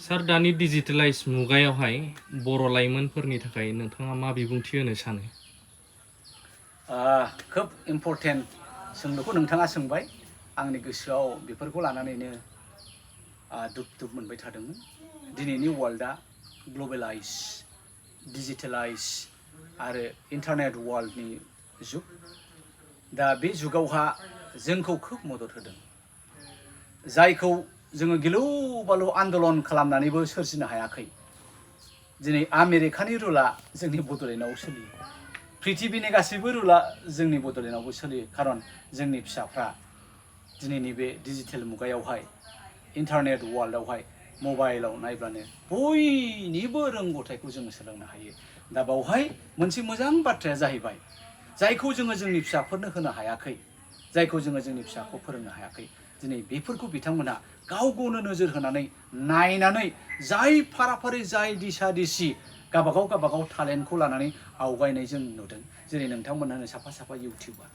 सार दानि डिजिटेलाइज मुगायावहाय बर' लाइमोनफोरनि थाखाय नोंथाङा मा बिबुंथि होनो सानो? खोब इम्पर्टेन्ट सोंलुखौ नोंथाङा सोंबाय। आंनि गोसोआव बेफोरखौ लानानैनो दुब दुब मोनबाय थादोंमोन। दिनैनि वर्ल्डआ ग्लबेलाइज, डिजिटेलाइज आरो इन्टारनेट वर्ल्डनि जुग। दा बे जुगावहा जोंखौ खोब मदद होदों। जायखौ जोङो गिलु बालु आन्दलन खालामनानैबो सोरजिनो हायाखै। दिनै आमेरिकानि रुला जोंनि बड'लेण्डआव सोलियो। पृथिबिनि गासैबो रुला जोंनि बड'लेण्डआवबो सोलियो। खारन जोंनि फिसाफ्रा दिनैनि बे डिजिटेल मुगायावहाय इन्टारनेट वर्ल्डआवहाय मबाइलाव नायब्लानो बयनिबो रोंगौथायखौ जोङो सोलोंनो हायो। दा बावहाय मोनसे मोजां बाथ्राया जाहैबाय, जायखौ जोङो जोंनि फिसाफोरनो होनो हायाखै, जायखौ जोङो जोंनि फिसाखौ फोरोंनो हायाखै, दिनै बेफोरखौ बिथांमोनहा गाव गावनो नोजोर होनानै नायनानै जाय फाराफारि जाय दिसा दिसि गाबागाव टेलेन्टखौ लानानै आवगायनाय जों नुदों। जेरै नोंथांमोनहानो साफा साफा इउटिउबार,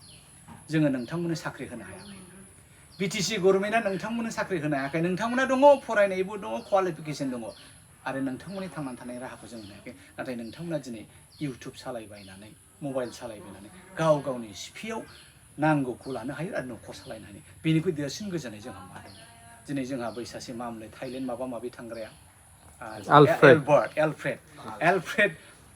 जोङो नोंथांमोननो साख्रि होनो हायाखै। बिटिसि गभर्नमेन्टआ नोंथांमोननो साख्रि होनो हायाखै। नोंथांमोना दङ, फरायनायबो दङ, क्वालिफिकेसन दङ, आरो नोंथांमोननि थांनानै थानाय राहाखौ जों होनो हायाखै। नाथाय नोंथांमोना दिनै इउटिउब सालायबायनानै, मबाइल सालायबायनानै गाव गावनि सिफियाव नांगौखौ लानो हायो आरो न'खर सालायनो हायो। बेनिख्रुइ देरसिन गोजोननाय जोंहा मा दङ? दिनै जोंहा बै सासे मामोनलाय थाइलेण्ड माबा माबि थांग्राया,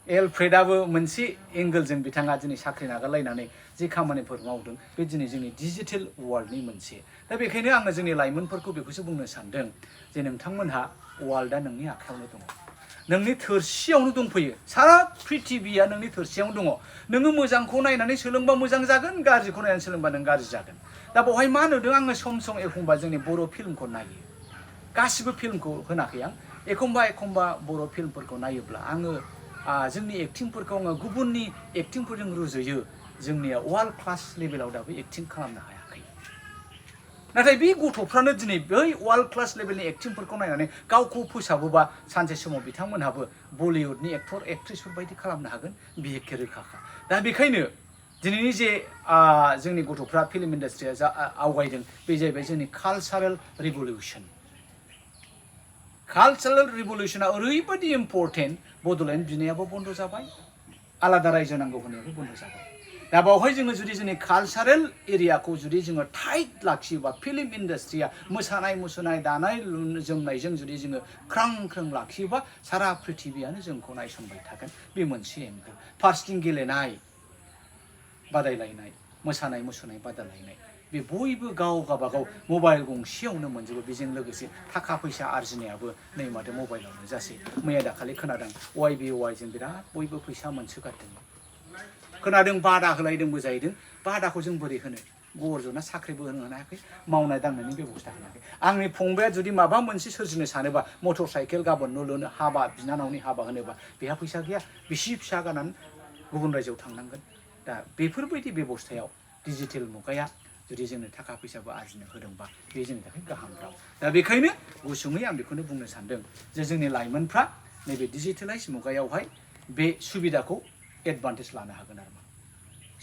एलफ्रेडआबो मोनसे एंगोलजों बिथाङा दिनै साख्रि नागारलायनानै जे खामानिफोर मावदों, बे दिनै जोंनि डिजिटेल वर्ल्डनि मोनसे। दा बेखायनो आङो जोंनि लाइमोनफोरखौ बेखौसो बुंनो सानदों जे नोंथांमोनहा वर्ल्डआ नोंनि आखायावनो दङ, नोंनि थोरसियावनो दंफैयो। सारा पृथिबिया नोंनि थोरसियावनो दङ। नोङो मोजांखौ नायनानै सोलोंबा मोजां जागोन, गाज्रिखौ नायनानै सोलोंबा नों गाज्रि जागोन। दा बेवहाय मा नुदों आङो, सम सम एखमबा जोंनि बर' फिल्मखौ नायो। गासिबो फिल्मखौ होनाखै आं, एखमबा बर' फिल्मफोरखौ नायोब्ला आङो जोंनि एक्टिंफोरखौ आङो गुबुननि एक्टिंफोरजों रुजुयो। जोंनिया वर्ल्ड क्लास लेभेलाव दाबो एक्टिं खालामनो हायाखै। नाथाय बे गथ'फ्रानो दिनै बै वर्ल्ड क्लास लेभेलनि एक्टिंफोरखौ नायनानै गावखौ फोसाबोबा सानसे समाव बिथांमोनहाबो बलिउडनि एक्टर एक्ट्रिसफोर बायदि खालामनो हागोन, बे एखे रोखाखा। दा बेखायनो दिनैनि जे जोंनि गथ'फ्रा फिल्म इन्डास्ट्रिया जा आवगायदों, बे जाहैबाय जोंनि कालचारेल रिभलिउसन। कालचारेल रिभलिउसना ओरैबायदि इम्पर्टेन्ट, बड'लेण्ड बिनायाबो बन्द जाबाय, आलादा रायजो नांगौ होनायाबो बन्द जाबाय। दा बावहाय जोङो जुदि जोंनि कालचारेल एरियाखौ जुदि जोङो टाइट लाखियोबा, फिल्म इन्डास्ट्रिया मोसानाय मुसुरनाय दानाय जोमनायजों जुदि जोङो ख्रां ख्रां लाखियोबा, सारा पृथिबियानो जोंखौ नायसनबाय थागोन। बे मोनसे एंगोल। फारसेथिं गेलेनाय बादायलायनाय, मोसानाय मुसुरनाय बादायलायनाय, बे बयबो गाव गाबागाव मबाइल गंसेयावनो मोनजोबो। बेजों लोगोसे थाखा फैसा आरजिनायाबो नै माथो मबाइलावनो जासै। मैया दाखालि खोनादों YBOIजों बिराद बयबो फैसा मोनसोगारदों। खोनादों बादा होलायदोंबो जाहैदों। बादाखौ जों बोरै होनो? गर्जना साख्रिबो होनो हायाखै, मावनाय दांनायनि बेब'स्था होनाखै। आंनि फंबाया जुदि माबा मोनसे सोरजिनो सानोबा, मटर साइकेल गाबोन न' लुनो, हाबा बिनानावनि हाबा होनोबा, बेहा फैसा गैया, बिसि फिसा गारनानै गुबुन रायजोआव थांनांगोन। दा बेफोरबायदि बेब'स्थायाव डिजिटेल मुगाया जुदि जोंनो थाखा फैसाबो आरजिनो होदोंबा, बे जोंनि थाखाय गाहाम राव। दा बेखायनो गुसुङै आं बेखौनो बुंनो सानदों जे जोंनि लाइमोनफ्रा नैबे डिजिटेलाइज मुगायावहाय बे सुबिदाखौ एडभान्टेज लानो हागोन आरो मा।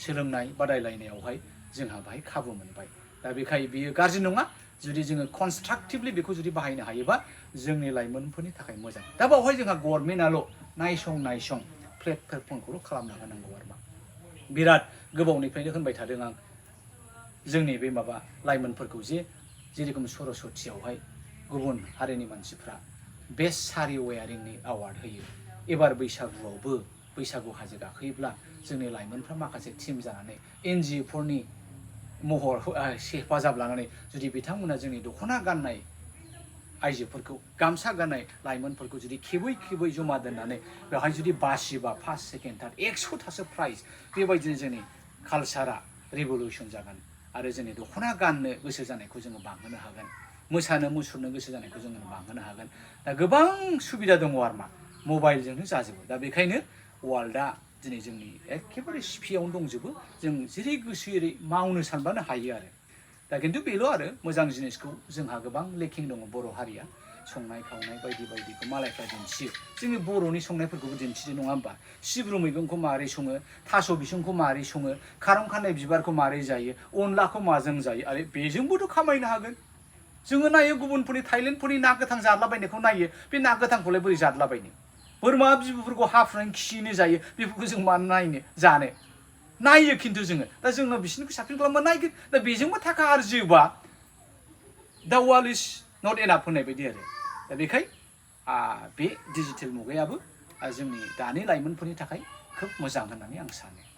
सोलोंनाय बादायलायनायावहाय जोंहा बाहाय खाबु मोनबाय। दा बेखाय बियो गाज्रि नङा, जुदि जोङो कनस्ट्राक्टिभलि बेखौ जुदि बाहायनो हायोबा जोंनि लाइमोनफोरनि थाखाय मोजां। दा बावहाय जोंहा गभर्नमेन्टआल' नायसं प्लेटफर्मखौल' खालामना होनांगौ आरो मा। बिराद गोबावनिफ्रायनो होनबाय थादों आं जोंनि बे माबा लाइमोनफोरखौ जेरेखम सरस्वतीयावहाय गुबुन हारिनि मानसिफ्रा बेस्ट सारि वेयारिंनि एवार्ड होयो। एबार बैसागुआवबो बैसागु हाजो गाखोयोब्ला जोंनि लाइमोनफ्रा माखासे टिम जानानै NGOफोरनि महर हेफाजाब लानानै जुदि बिथांमोना जोंनि दख'ना गाननाय आइजोफोरखौ, गामसा गाननाय लाइमोनफोरखौ जुदि खेबै जमा दोननानै बेवहाय जुदि बासिबा फार्स्ट सेकेन्ड थार्ड 100थासो प्राइज, बेबायदिनो जोंनि कालचारा रिभलिउसन जागोन आरो जोंनि दख'ना गाननो गोसो जानायखौ जोङो बांहोनो हागोन, मोसानो मुसुरनो गोसो जानायखौ जोङो बांहोनो हागोन। दा गोबां सुबिदा दङ आरो मा, मबाइलजोंनो जाजोबो। दा बेखायनो वर्ल्डआ दिनै जोंनि एखेबारे सिफियावनो दंजोबो। जों जेरै गोसो एरै मावनो सानबानो हायो आरो। दा खिन्थु बेल' आरो, मोजां जिनिसखौ जोंहा गोबां लेकिं दङ बर' हारिया। संनाय खावनाय बायदिखौ मालायफ्रा दिन्थियो, जोंनि बर'नि संनायफोरखौबो दिन्थियो नङा होमबा। सिब्रु मैगंखौ मारै सङो, थास' बिसंखौ मारै सङो, खारं खान्दाय बिबारखौ मारै जायो, अनलाखौ माजों जायो, आरो बेजोंबोथ' खामायनो हागोन। जोङो नायो गुबुनफोरनि थाइलेण्डफोरनि ना गोथां जादलाबायनायखौ नायो बे ना गोथांखौलाय बोरै जादलाबायनो बोरमा बिबुफोरखौ हाफ्रानै खिनो जायो बेफोरखौ जों मानो नायनो जानो नायो खिन्थु जोङो दा जोङो बिसोरनिखौ साबसिन खालामबा नायगोन दा बेजोंबो थाखा आरजियोबा दा वाल इज नट एनाफ होननाय बायदि आरो दा बेखाय बे डिजिटेल मुगायाबो जोंनि दानि लाइमोनफोरनि थाखाय खोब मोजां होननानै आं सानो